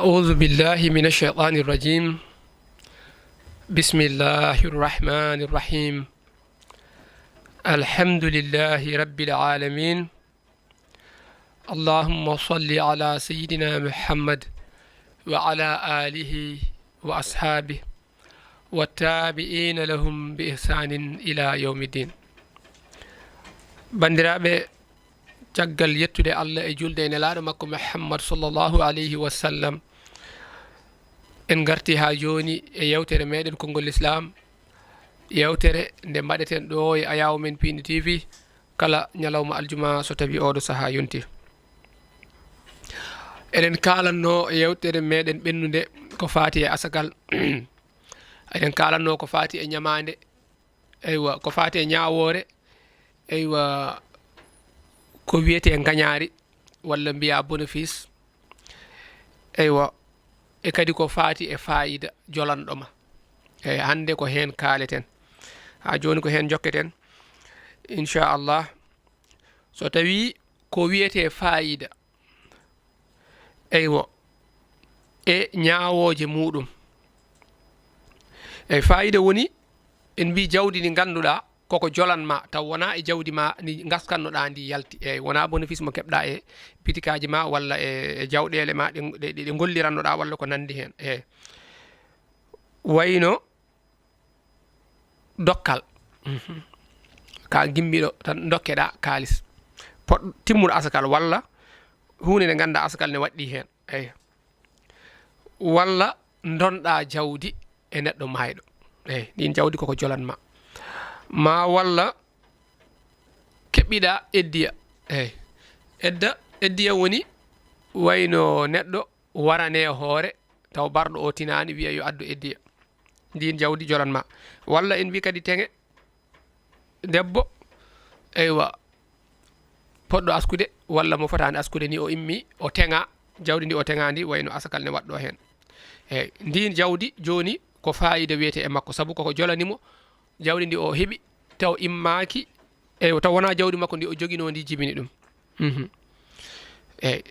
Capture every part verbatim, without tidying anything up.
أعوذ بالله من الشيطان الرجيم. بسم الله الرحمن الرحيم. الحمد لله رب العالمين. اللهم صل على سيدنا محمد وعلى آله وأصحابه والتابعين لهم بإحسان إلى يوم الدين. Banndiraaɓe, caggal yettude Allah e julde e Nelaaɗo makko Muhammad sallallahu alayhi wa sallam, en ngartii haa jooni e yeewtere meeɗen Konngol Lislaam, yeewtere nde mbaɗeten ɗo e ayaawo men Piindi T V kala ñalawma aljuma so tawii ooɗo sahaa yontii. Eɗen kaalatnoo e yeewtere meeɗen ɓennunde ko faati e asakal. Eɗen kaalatnoo ko faati e ñamaande, eywa, ko faati e ñaawoore, eywa, ko wiyetee ngañaari walla mbiyaa bénéfice, eywa, e kadi ko faati e faayida jolanɗo ma. Eyi, hannde ko heen kaaleten. Haa jooni ko heen njokketen, inchallah. So tawii ko wiyetee faayida, eywa, e ñaawooje muuɗum. Eyi, faayida woni, en mbii jawdi ndi ngannduɗaa koko jolan ma, taw wonaa e jawdi ma ndi ngaskannoɗaa ndi yalti. Eyi, wonaa bénéfice mo keɓɗaa e bitikaaji ma walla e, e jawɗeele ma ɗe, ɗe, ɗe ngollirannoɗaa walla ko nanndi heen. Eyi. Wayno dokkal. Mhm. Ka gimmiɗo tan dokkeɗaa kaalis. Pot-, timmuɗo asakal walla huunde nde ngannduɗaa asakal ne waɗɗii heen. Eyi. Walla ndonɗaa jawdi e neɗɗo maayɗo. Eyi, ɗin jawdi koko jolan ma. Ma walla keɓɓiɗaa eddiya. Eyi. Edda, eddiya woni wayno neɗɗo warane hoore, taw barɗo o tinaani, wiya yo addu eddiya. Ndin jawdi jolan ma. Walla en mbii kadi teŋe debbo, eywa, poɗɗo askude, walla mo fotaani askude ni o immi, o teŋa, jawdi ndi o teŋa ndi, wayno asakal ne waɗɗo heen. Eyi, ndin jawdi jooni ko faayida wiyete e makko, sabu koko jolani mo, jawdi ndi o heɓi, taw immaaki, eywa, taw wonaa jawdi makko ndi o joginoo ndi jibini ɗum. Mhm. Eyi.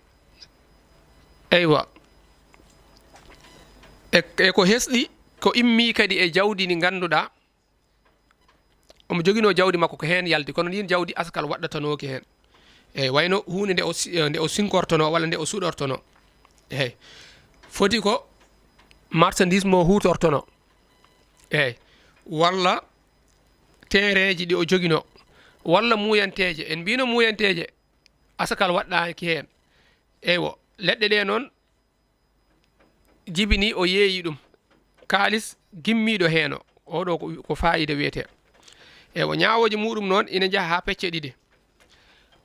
Eywa. E, e ko hesɗi, ko immi kadi e jawdi ndi ngannduɗaa, omo joginoo jawdi makko ko heen yalti, kono ndin jawdi asakal waɗɗatanooki heen. Eyi, wayno huunde nde o si-, nde o sinkortonoo walla nde o suɗortonoo. Eyi. Foti ko marchandise mo huutortonoo. Eyi. Walla teereeji ɗi o joginoo. Walla muuyanteeje. En mbiino muuyanteeje, asakal waɗɗaaki heen. Eywo, leɗɗe ɗe noon jibini o yeeyi ɗum. Kaalis gimmiiɗo heen o. Oɗo ko, ko faayida wiyetee. Eywo, ñaawooje muuɗum noon ina njaha haa pecce ɗiɗi.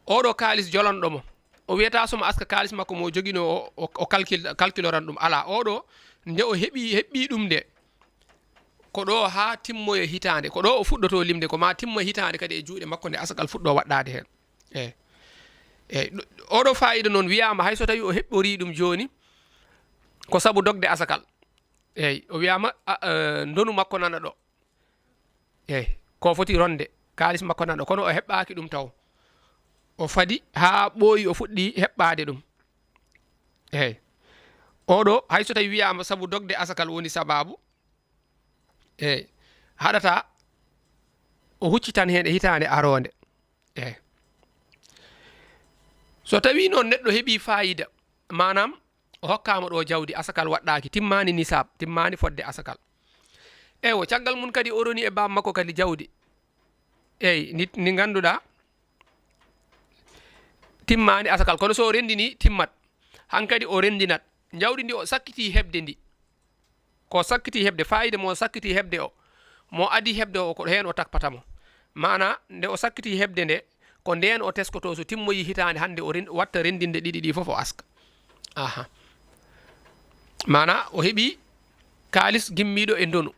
Oɗo kaalis jolanɗo mo. O wiyata somo aska kaalis makko mo joginoo o, o, o calcul-, calculoran ɗum. Alaa, oɗo nde o heɓi, heɓɓi ɗum nde, ko ɗo haa timmoye hitaande, ko ɗo o fuɗɗoto limde, ko ma timma hitaande kadi e juuɗe makko nde asakal fuɗɗo waɗɗaade heen. Eyi. Eyi, ɗo-, oɗo faayida noon wiyaama hay so tawi o heɓɓorii ɗum jooni, ko sabu dogde asakal. Eyi, o wiyaama, a, eh, ndonu makko nana ɗo. Eyi, ko foti ronde, kaalis makko nana ɗo, kono o heɓɓaaki ɗum taw. O fadi haa ɓooyi o fuɗɗi heɓɓaade ɗum. Eyi. Oɗo, hay so tawi wiyaama sabu dogde asakal woni sabaabu, eyi, haɗata o huccitan heen e hitaande aroonde. Eyi. So tawii noon neɗɗo heɓii faayida, maanaam o hokkaama ɗo jawdi, asakal waɗɗaaki, timmaani nisaab, timmaani fodde asakal. Eywo, caggal mum kadi o roni e baam makko kadi jawdi. Eyi, ndi, ndi ngannduɗaa timmaani asakal, kono so o renndini, timmat. Hankadi o renndinat. Jawdi ndi o sakkitii heɓde ndi. Ko sakkitii heɓde, faayida mo sakkitii heɓde o, mo adii heɓde o, ko heen o takpata mo. Maanaa, nde o sakkitii heɓde nde, ko ndeen o teskoto so timmoyii hitaande hannde, o ren-, watta renndinde ɗiɗi ɗi fof o aska. Aha. Maanaa, o heɓii kaalis gimmiiɗo e ndonu.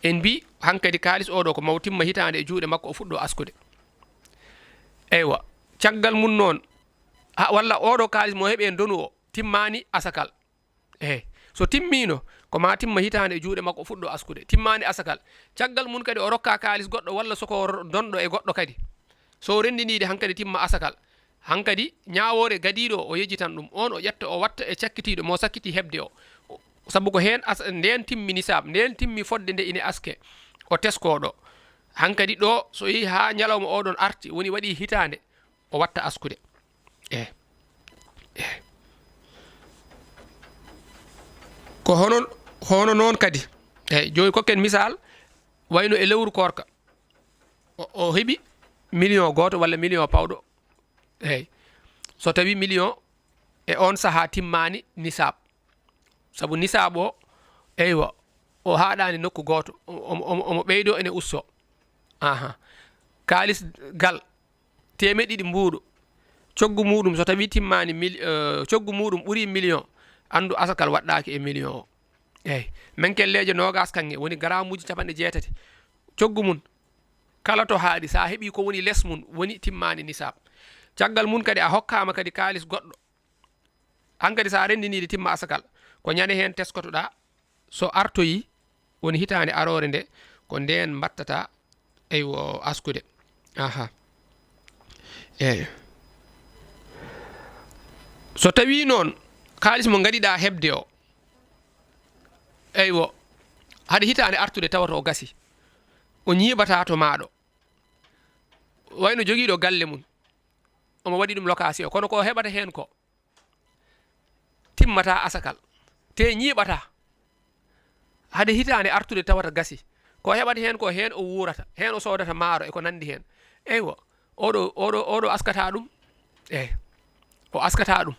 En mbii, hankadi kaalis oɗo ko maw timma hitaande e juuɗe makko, o fuɗɗo askude. Eywa, caggal mum noon, ha, walla oɗo kaalis mo heɓi e ndonu o, timmaani asakal. Eyi, so timmiino, ko ma timma hitaande e juuɗe makko, o fuɗɗo askude. Timmaani asakal. Caggal mum kadi o rokka kaalis goɗɗo walla so ko ro-, donɗo e goɗɗo kadi. So o renndiniide hankadi timma asakal. Hankadi ñaawoore gadiiɗo o, o yejitan ɗum, oon o ƴetta o watta e cakkitiiɗo mo sakkiti heɓde o. Sabu ko heen as-, ndeen timmi nisaab, ndeen timmi fodde nde ine aske, o teskooɗo. Hankadi ɗo, so yehi haa ñalawma oɗon arti, woni waɗi hitaande, o watta askude. Eh. Eh. Ko hono, hono noon kadi. Eey, jooni kokken misal, wayno e lewru koorka. O, o heɓi million gooto walla million pawɗo. Eey. So tawi million e oon sahaa timmaani nisaab. Sabu nisaab o, eywa, o haaɗaani nokku gooto. O, o, o, omo ɓeydoo ene usto. Aha. Kaalis gal, teemeɗɗe ɗiɗi mbuuɗu. Coggu muuɗum, so tawi timmaani mil-, eh, coggu muuɗum ɓuri million, anndu asakal waɗɗaaki e million o. Eey. Men kelleeje noogaas kaŋŋe woni garaamuuji capanɗe jeetati. Coggu mum, kala to haaɗi, so a heɓii ko woni les mum, woni timmaani nisaab. Caggal mum kadi a hokkaama kadi kaalis goɗɗo. Hankadi so a renndinii ɗi timma asakal, ko ñande heen teskotoɗaa, so artoyii, woni hitaande aroore nde, ko ndeen mbaɗtataa, eywo, askude. Aha. Eey. So tawii noon, kaalis mo ngaɗiɗaa heɓde o, eywo, hade hitaande artude tawata o gasi, o ñiiɓataa to maaɗo. Wayno jogiiɗo galle mum, omo waɗi ɗum location, kono ko heɓata heen ko, timmataa asakal, te ñiiɓataa. Hade hitaande artude tawata gasi. Ko heɓata heen ko, heen o wuurata, heen o soodata maaro e ko nanndi heen. Eywa, oɗo, oɗo, oɗo askataa ɗum. Eey, o askataa ɗum.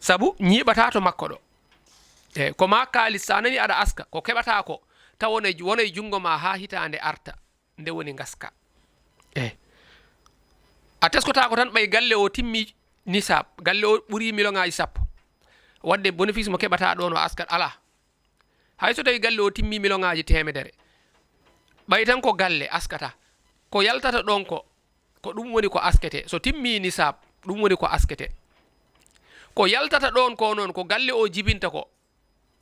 Sabu ñiiɓataa to makko ɗo. Eey, ko maa kaalis, so a nanii aɗa aska, ko keɓataa ko, taw wonay, wonay junngo maa haa hitaande arta, nde woni ngaska. Eey. A teskotaako tan ɓay galle o timmi nisaab, galle o ɓuri miliyoŋaaji sappo. Waɗde bénéfice mo keɓataa ɗoon o askat alaa. Hay so tawi galle o timmi miliyoŋaaji teemedere, ɓay tan ko galle askata. Ko yaltata ɗoon ko, ko ɗum woni ko askete. So timmi nisaab, ɗum woni ko askete. Ko yaltata ɗoon ko noon, ko galle o jibinta ko.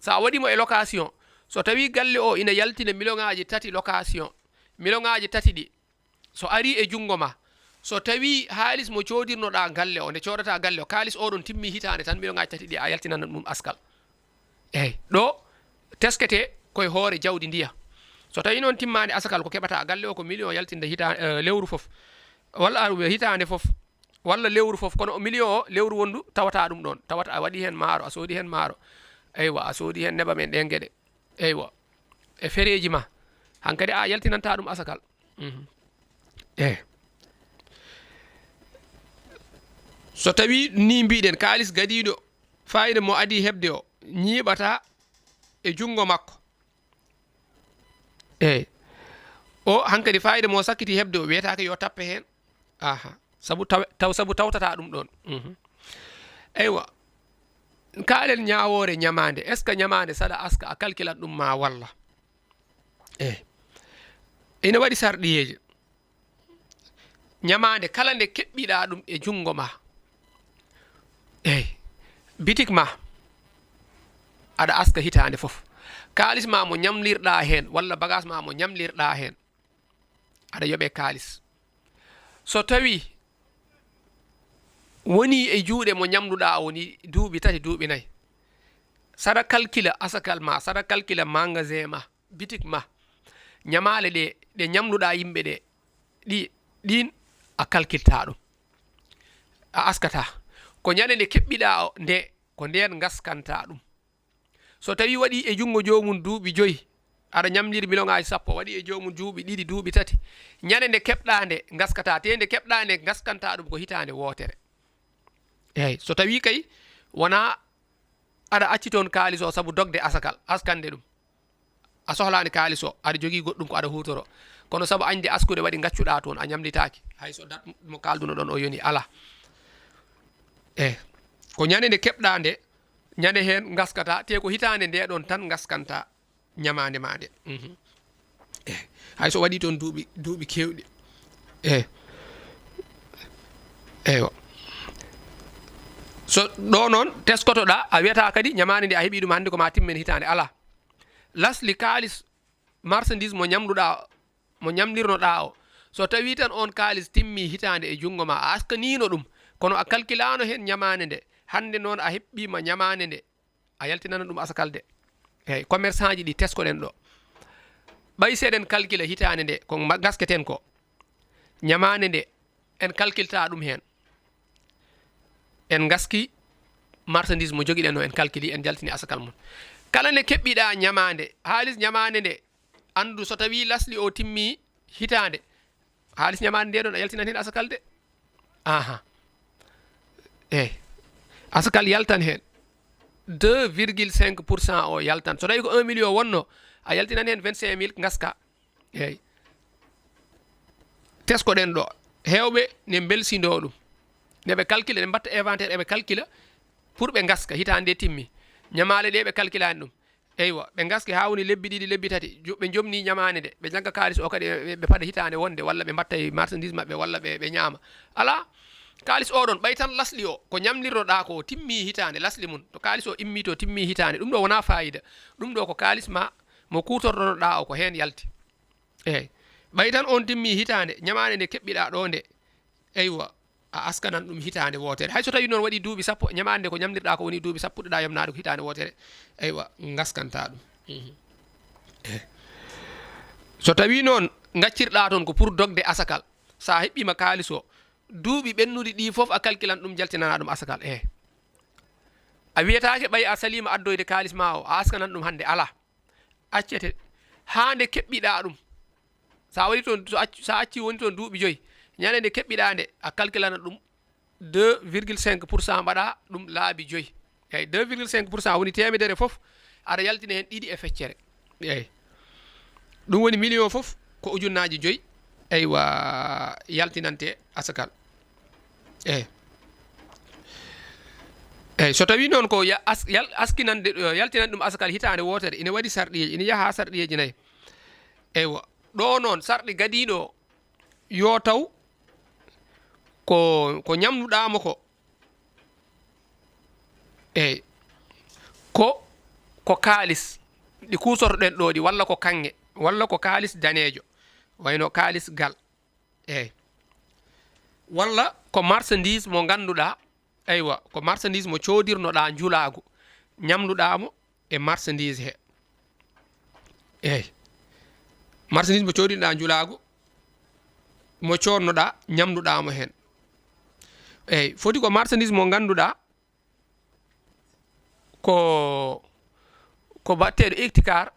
So a waɗi mo e location, so tawi galle o ina yaltina miliyoŋaaji tati location, miliyoŋaaji tati ɗi, so arii e junngo ma, so tawi haalis mo coodirnoɗaa galle o, nde coodataa galle o, kaalis oɗon timmi hitaande tan, miliyoŋaaji tati ɗi a yaltinanat ɗum askal. Eey, ɗo teskete koye hoore jawdi ndiya. So tawi noon timmaani asakal, ko keɓataa galle o ko miliyoŋ yaltinde hita-, eh, lewru fof, walla a-, hitaande fof, walla lewru fof, kono miliyoŋ o, lewru wonndu tawataa ɗum ɗoon. Tawata a waɗi heen maaro, a soodi heen maaro. Eywa, a soodi heen nebam en ɗeen geɗe. Eywa. E fereeji ma. Hankadi a yaltinantaa ɗum asakal. Mhm. Eey. So tawii nii mbiɗen kaalis gadiiɗo, faayiida mo adii heɓde o, ñiiɓataa e junngo makko. Eey. O hankadi faayiida mo sakkiti heɓde o, wiyetaake yo tappe heen. Aha. Sabu taw-, taw-, sabu tawtataa ɗum ɗoon. Mhm. Eywa. Kaalen ñaawoore ñamaande. Est-ce que ñamaande saɗa aska a kalkilat ɗum ma walla? Eey. Ina waɗi sarɗiyeeje. Ñamaande kala nde keɓɓiɗaa ɗum e junngo ma. Eey. Bitik ma, aɗa aska hitaande fof. Kaalis ma mo ñamlirɗaa heen, walla bagaas ma mo ñamlirɗaa heen, aɗa yoɓee kaalis. So tawii wonii e juuɗe mo ñamluɗaa o woni duuɓi tati, duuɓi nayi, saɗa kalkila asakal ma, saɗa kalkila magasin ma, bitik ma, ñamaale ɗe, ɗe ñamluɗaa yimɓe ɗe, ɗi, ɗiin a kalkiltaa ɗum. A askataa. Ko ñande nde keɓɓiɗaa o nde, ko ndeen ngaskantaa ɗum. So tawii waɗii e junngo joomum duuɓi joyi, aɗa ñamliri miliyoŋaaji sappo, waɗi e joomum duuɓi ɗiɗi, duuɓi tati, ñande nde keɓɗaa nde ngaskataa, te nde keɓɗaa nde ngaskantaa ɗum ko hitaande wootere. Eey, so tawii kay wonaa aɗa acci toon kaalis o sabu dogde asakal, askande ɗum. A sohlaani kaalis o, aɗa jogii goɗɗum ko aɗa huutoro. Kono sabu añde askude waɗi ngaccuɗaa toon, a ñamlitaaki. Hay so dat mo kaalduno ɗoon o yoni alaa. Eey, ko ñande nde keɓɗaa nde, ñande heen ngaskataa, te ko hitaande nde ɗoon tan ngaskantaa ñamaande ma nde. Mhm. Eey. Hay so waɗii toon duuɓi, duuɓi keewɗi. Eey. Eywa. So ɗo noon teskotoɗaa, a wiyataa kadi ñamaande nde a heɓii ɗum hannde ko ma timmen hitaande. Alaa. Lasli kaalis, marchandise mo ñamluɗaa, mo ñamlirnoɗaa o, So tawii tan oon kaalis timmii hitaande e junngo ma, a askaniino ɗum, kono a kalkilaano heen ñamaande nde, hannde noon a heɓɓiima ñamaande nde, a yaltinana ɗum asakal de. Eey, commerçant ji ɗi tesko-ɗen ɗo. Ɓay si eɗen kalkila hitaande nde, ko ma-, ngasketen ko, ñamaande nde, en kalkiltaa ɗum heen. En ngaski marchandise mo jogiɗen o, en kalkili, en jaltini asakal mum. Kala nde keɓɓiɗaa ñamaande, haalis ñamaande nde, anndu so tawii lasli o timmii hitaande, haalis ñamaande nde ɗon a yaltinan heen asakal de. Aha. Eey. Asakal yaltan heen. Deux virgule cinq pour cent o yaltan. So tawii ko un million wonno, a yaltinan heen vingt-cinq mille ngaska. Eey. Tesko-ɗen ɗo. Heewɓe ne mbelsindoo ɗum. Nde ɓe calcule, ɓe mbatta inventaire, eɓe calcula pour ɓe ngaska hitaande nde timmi. Ñamaale ɗe ɓe calculaani ɗum. Eywa, ɓe ngaski haa woni lebbi ɗiɗi, lebbi tati. Jo-, ɓe njomni ñamaande nde. Ɓe njagga kaalis o kadi, ɓe, ɓe paɗa hitaande wonde, walla ɓe mbatta e marchandise maɓɓe, walla ɓe, ɓe ñaama. Alaa, kaalis o ɗon, ɓay tan lasli o, ko ñamlirnoɗaa ko, o timmi hitaande, lasli mum. To kaalis o immi to, timmi hitaande. Ɗum ɗo wonaa faayida. Ɗum ɗo ko kaalis ma, mo kuutornoɗaa o, ko heen yalti. Eey. Ɓay tan on timmi hitaande, ñamaande nde keɓɓiɗaa ɗo nde. Eywa, a askanan ɗum hitaande wootere. Hay so tawii noon waɗii duuɓi sappo, ñamaande ko ñamlirɗaa ko woni duuɓi sappo, puɗɗiɗaa yomnaade ko hitaande wootere. Eywa, ngaskanta ɗum. Mhm. Eh. So tawii noon ngaccirɗaa toon ko pour dogde asakal, so a heɓɓiima kaalis o, duuɓi ɓennuɗi ɗii fof a kalkilan ɗum, jaltinanaa ɗum asakal. Eh. A wiyetaake ɓay a saliima addoyde kaalis ma o, a askanan ɗum hannde, alaa. Accete haa nde keɓɓiɗaa ɗum. So a waɗii toon, so acc-, so a accii woni toon duuɓi joyi, ñande nde keɓɓiɗaa nde, a calculana ɗum deux virgule cinq pour cent, mbaɗa ɗum laabi joyi. Eey, deux virgule cinq pour cent woni teemedere fof, aɗa yaltina heen ɗiɗi e feccere. Eey. Ɗum woni million fof ko ujunnaaji joyi, eywa, yaltinante asakal. Eey. Eey, so tawii noon ko ya-, as-, yal-, askinande, eh, yaltinande ɗum asakal hitaande wootere, ina waɗi sarɗiyeeji, ina yaha haa sarɗiyeeji nayi. Eywa, ɗo noon sarɗi gadiiɗo o, yo taw ko, ko ñamluɗaa mo ko. Eey. Ko, ko kaalis ɗi kuusortoɗen ɗo ɗi, walla ko kaŋŋe, walla ko kaalis daneejo, wayno kaalis gal. Eey. Walla ko marchandise mo ngannduɗaa, eywa, ko marchandise mo coodirnoɗaa njulaagu, ñamluɗaa mo e marchandise he. Eey. Marchandise mo coodirnoɗaa njulaagu, mo coodnoɗaa, ñamluɗaa mo heen. Eey, foti ko marchandise mo ngannduɗaa, ko, ko baɗteeɗo ihtikar,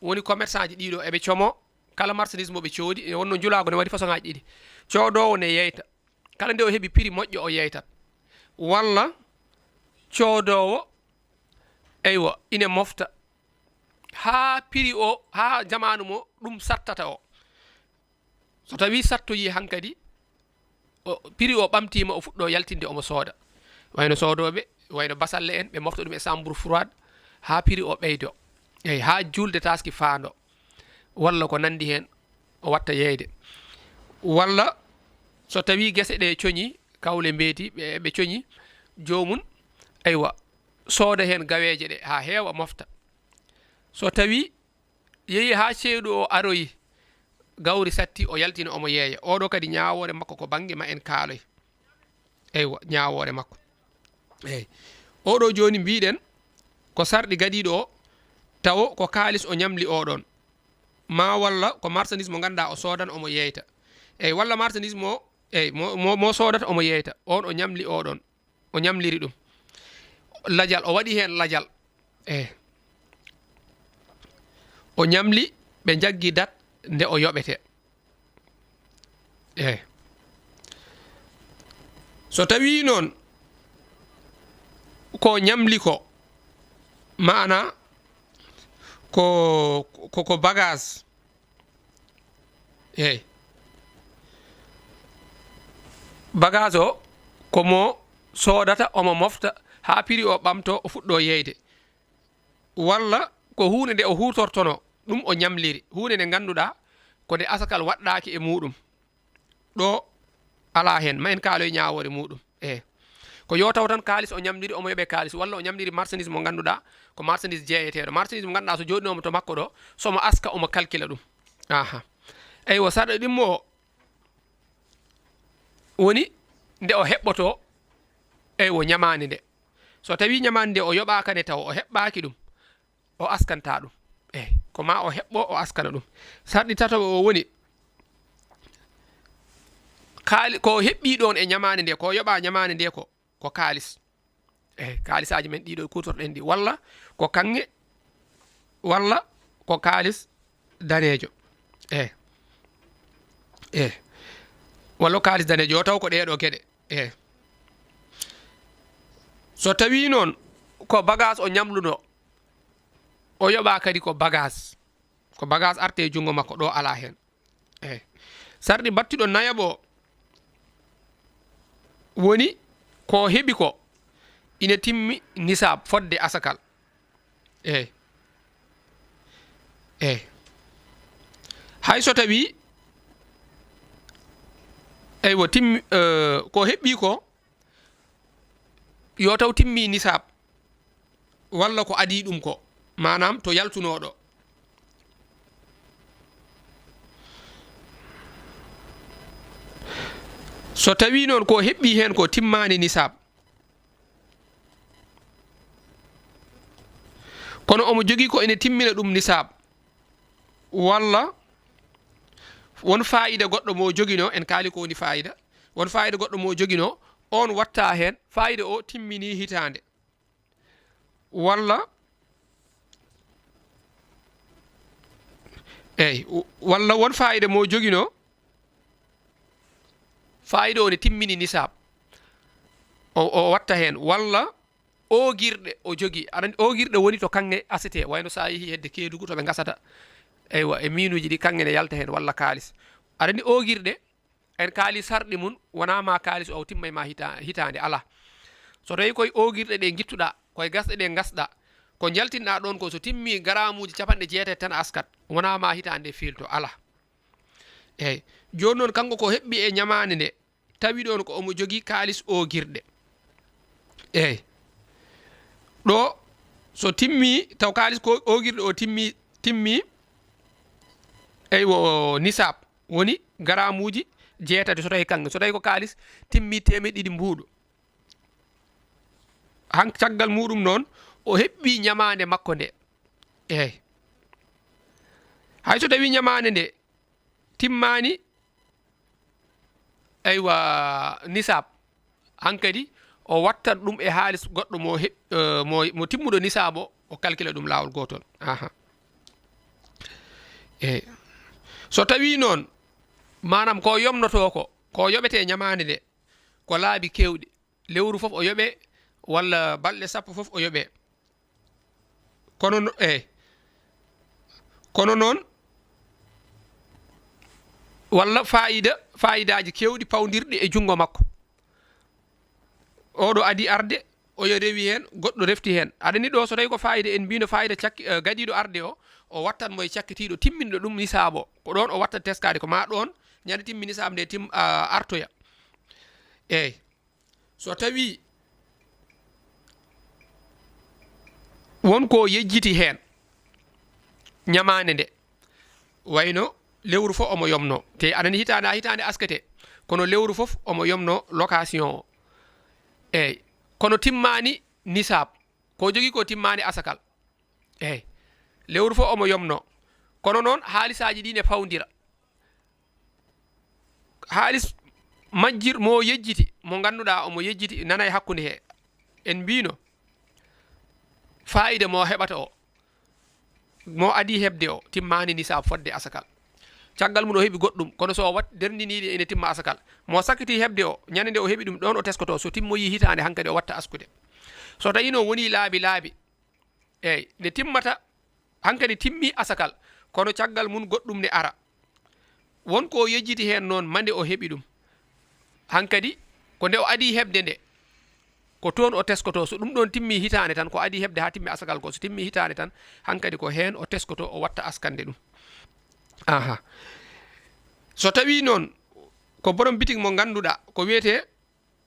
woni commerçant ji ɗiɗo eɓe como, kala marchandise mo ɓe coodi, e wonno njulaagu ne waɗi façon ŋaaji ɗiɗi. Coodoowo ne yeyta, kala nde o heɓi prix moƴƴo o yeytat. Walla coodoowo, eywa, ine mofta haa prix o, haa jamaanu mo ɗum sattata o. So tawii sattoyii hankadi, o, prix o ɓamtiima, o fuɗɗo yaltinde omo sooda. Wayno soodooɓe, wayno basalle en, ɓe mofta ɗum e chambre froide, haa prix o ɓeydo. Eey, haa juulde taaski faando. Walla ko nanndi heen, o watta yeeyde. Walla so tawii gese ɗe coñii, kawle mbeeti, ɓe, ɓe coñii, joomum, eywa, sooda heen gaweeje ɗe haa heewa mofta. So tawii yehi haa ceeɗu o aroyi, gawri satti, o yaltina omo yeeya. Oɗo kadi ñaawoore makko ko bannge ma en kaaloy. Eywa, ñaawoore makko. Eey. Oɗo jooni mbiɗen ko sarɗi gadiiɗo o, tawo ko kaalis o ñamli oɗon. Ma walla ko marchandise mo ngannduɗaa o soodan omo yeeyta. Eey, walla marchandise mo, eey, mo, mo, mo soodata omo yeeyta. On o ñamli oɗon. O ñamliri ɗum. Lajal, o waɗi heen lajal. Eey. O ñamli, ɓe njaggi dat nde o yoɓete. Eey. So tawii noon ko ñamli ko, maana ko, ko, ko bagage. Eey. Bagage o, ko mo soodata, omo mofta haa prix o ɓamto, o fuɗɗo yeeyde. Walla ko huunde nde o huutortono, ɗum o ñamliri, huunde nde ngannduɗaa ko nde asakal waɗɗaaki e muuɗum. Ɗo alaa heen, ma en kaaloy ñaawoore muuɗum. Eey. Ko yo taw tan kaalis o ñamliri, omo yoɓe kaalis, walla o ñamliri marchandise mo ngannduɗaa ko marchandise jeeyeteeɗo. Marchandise mo ngannduɗaa so jooɗinooma to makko ɗo, so mo aska, omo calcula ɗum. Aha. Eywa, sarɗi ɗimmo o, woni nde o heɓɓoto, eywo, ñamaande nde. So tawi ñamaande nde o yoɓaaka nde taw o heɓɓaaki ɗum, o askanta ɗum. Eyi, ko ma o heɓɓo, o askana ɗum. Sarɗi tataɓo o woni, kaali-, ko heɓɓi ɗon e ñamaande nde, ko yoɓa ñamaande nde ko, ko kaalis. Eyi, kaalisaaji men ɗiɗo kuutorɗen ɗi. Walla ko kaŋŋe, walla ko kaalis daneejo. Eyi. Eyi. Walla ko kaalis daneejo, yo taw ko ɗee ɗoo geɗe. Eyi. So tawii noon ko bagaas o ñamluno, o yoɓa kadi ko bagaas. Ko bagaas arte e junngo makko, ɗo alaa heen. Eyi. Sarɗi battuɗo nayaɓo o woni ko heɓi ko ina timmi nisaab fodde asakal. Eyi. Eyi. Hay so tawii, eywa, timmi, eh, ko heɓi ko, yo taw timmi nisaab, walla ko adii ɗum ko, maanaam to yaltunooɗo. So tawii noon ko heɓɓi heen ko timmaani nisaab, kono omo jogii ko ene timmina ɗum nisaab, walla won faayida goɗɗo mo joginoo, en kaali ko woni faayida, won faayida goɗɗo mo joginoo, oon watta heen, faayida o timminii hitaande. Walla, eyi, w-, walla won faayida mo joginoo, faayida o ne timmini nisaab, o, o watta heen, walla oogirɗe o jogii. Aɗa anndi oogirɗe woni to kaŋŋe asete, wayno so a yehii hedde Keedugu to ɓe ngasata, eywa, e miinuuji ɗi kaŋŋe ne yalta heen, walla kaalis. Aɗa anndi oogirɗe, en kaali sarɗi mum, wonaa ma kaalis o timma e ma hita-, hitaande, alaa. So tawii koye oogirɗe ɗe ngittuɗaa, koye gasɗe ɗe ngasɗaa, ko njaltinɗaa ɗoon ko so timmii garaamuuji capanɗe jeetati tan a askat, wonaa ma hitaande nde fiilto, alaa. Eeyi. Jooni noon, kanko ko heɓɓi e ñamaande nde, tawi ɗoon ko omo jogii kaalis oogirɗe. Eeyi. Ɗo, so timmii, taw kaalis ko oogirɗe o timmii, timmii, eywo, nisaab, woni garaamuuji jeetati so tawii kaŋŋe. So tawii ko kaalis, timmii teemeɗɗe ɗiɗi mbuuɗu. Han caggal muuɗum noon, o heɓɓi ñamaande makko nde. Eeyi. Hay so tawii ñamaande nde timmaani, eywa, nisaab, hankadi o wattan ɗum e haalis goɗɗo mo heɓ-, eh, mo, mo timmuɗo nisaab o, o calcula ɗum laawol gootol. Aha. Eeyi. So tawii noon, maanaam ko yomnotoo ko, ko yoɓetee ñamaande nde, ko laabi keewɗi. Lewru fof o yoɓee, walla balɗe sappo fof o yoɓee. Kono no-, eeyi. Kono noon, walla faayida, faayidaaji keewɗi pawndirɗi e junngo makko. Oɗo adii arde, oyo rewi heen, goɗɗo refti heen. Aɗa anndi ɗo, so tawii ko faayida, en mbiino faayida cakki-, eh, gadiiɗo arde o, o wattan mo e cakkitiiɗo, timminɗo ɗum nisaab o. Ko ɗoon o watta teskaade, ko maa ɗoon, ñande timmi nisaab nde tim-, ah, artoya. Eeyi. So tawii won ko yejjiti heen ñamaande nde, wayno lewru fof omo yomno, te aɗa anndi hitaande haa hitaande askete, kono lewru fof omo yomno location o. Eeyi, kono timmaani nisaab, ko jogii ko timmaani asakal. Eeyi, lewru fof omo yomno, kono noon haalisaaji ɗi ne pawndira. Haalis majjir mo yejjiti, mo ngannduɗaa omo yejjiti, nana e hakkunde he. En mbiino, faayida mo heɓata o, mo adii heɓde o, timmaani nisaab fodde asakal. Caggal mum o heɓi goɗɗum, kono so o wat-, derndinii ɗi ene timma asakal. Mo sakkiti heɓde o, ñande nde o heɓi ɗum ɗoon o teskoto, so timmoyii hitaande hankadi o watta askude. So tawii noon wonii laabi laabi, eeyi, nde timmata, hankadi timmii asakal, kono caggal mum goɗɗum ne ara. Won ko o yejjiti heen noon, mande o heɓi ɗum. Hankadi, ko nde o adii heɓde nde, ko toon o teskoto. So ɗum ɗoon timmii hitaande tan, ko adii heɓde haa timmi asakal ko, so timmii hitaande tan, hankadi ko heen o teskoto, o watta askande ɗum. Aha. So tawii noon, ko borom bitik mo ngannduɗaa, ko wiyetee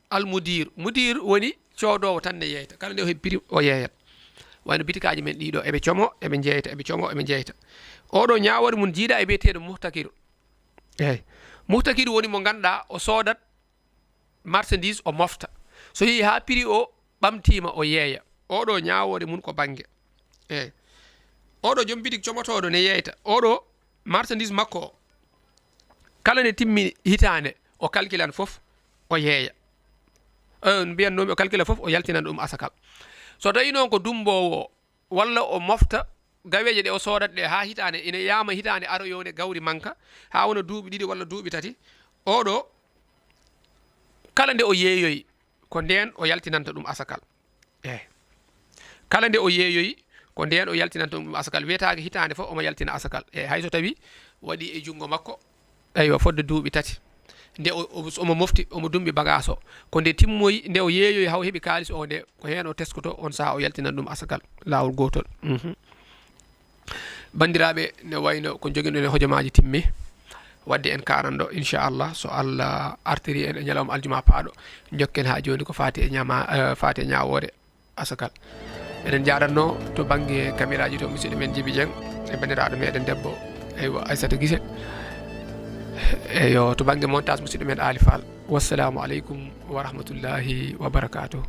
almudir. Mudir woni coodoowo tan ne yeeyta. Kala nde o heɓi prix, o yeeyat. Wayno bitikaaji men ɗiɗo, eɓe como, eɓe njeeyta, eɓe como, eɓe njeeyta. Oɗo ñaawoore mum jiidaa e biyeteeɗo muhtakir. Eeyi. Muhtakir woni mo ngannduɗaa o soodat marchandise o mofta. So yehi haa prix o ɓamtiima, o yeeya. Oɗo ñaawoore mum ko bannge. Eyi. Oɗo joom bitik comotooɗo ne yeeyta. Oɗo marchandise makko o, kala nde timmi hitaande, o calculan fof, o yeeya. Eh, mbiyatnoomi o calcula fof, o yaltinan ɗum asakal. So tawi noon ko dummboowo o, walla o mofta gaweeje ɗe o soodata ɗe haa hitaande, ina yahma hitaande aroyonde gawri manka, haa wona duuɓi ɗiɗi walla duuɓi tati, oɗo kala nde o yeeyoyi, ko ndeen o yaltinanta ɗum asakal. Eyi. Kala nde o yeeyoyi, ko ndeen o yaltinanta ɗum asakal. Wiyetaake hitaande fof omo yaltina asakal. Eyi, hay so tawi waɗi e junngo makko, eywa, fodde duuɓi tati. Nde o, o, omo mofti, omo dummbi bagaas o. Ko nde timmoyi, nde o yeeyoyi haa o heɓi kaalis o, nde ko heen o teskoto, on sahaa o yaltinan ɗum asakal. Laawol gootol. Mhm. Banndiraaɓe, ne wayno ko njoginɗon e hojomaaji timmi. Wadde en karanɗo, inchallah, so Allah artiri en e ñalawma aljuma paaɗo, njokken haa jooni ko faati e ñama, eh, faati e ñaawoore asakal. Eɗen njaarannoo to bannge kamiraaji to musidɗo men Jibi Dieng e banndiraaɗo meɗen debbo, eywa, Aissata Guissé. Eyo, to bannge montage musidɗo men Ali Fall. Wassalamu aleykum wa rahmatullahi wa barakatuh.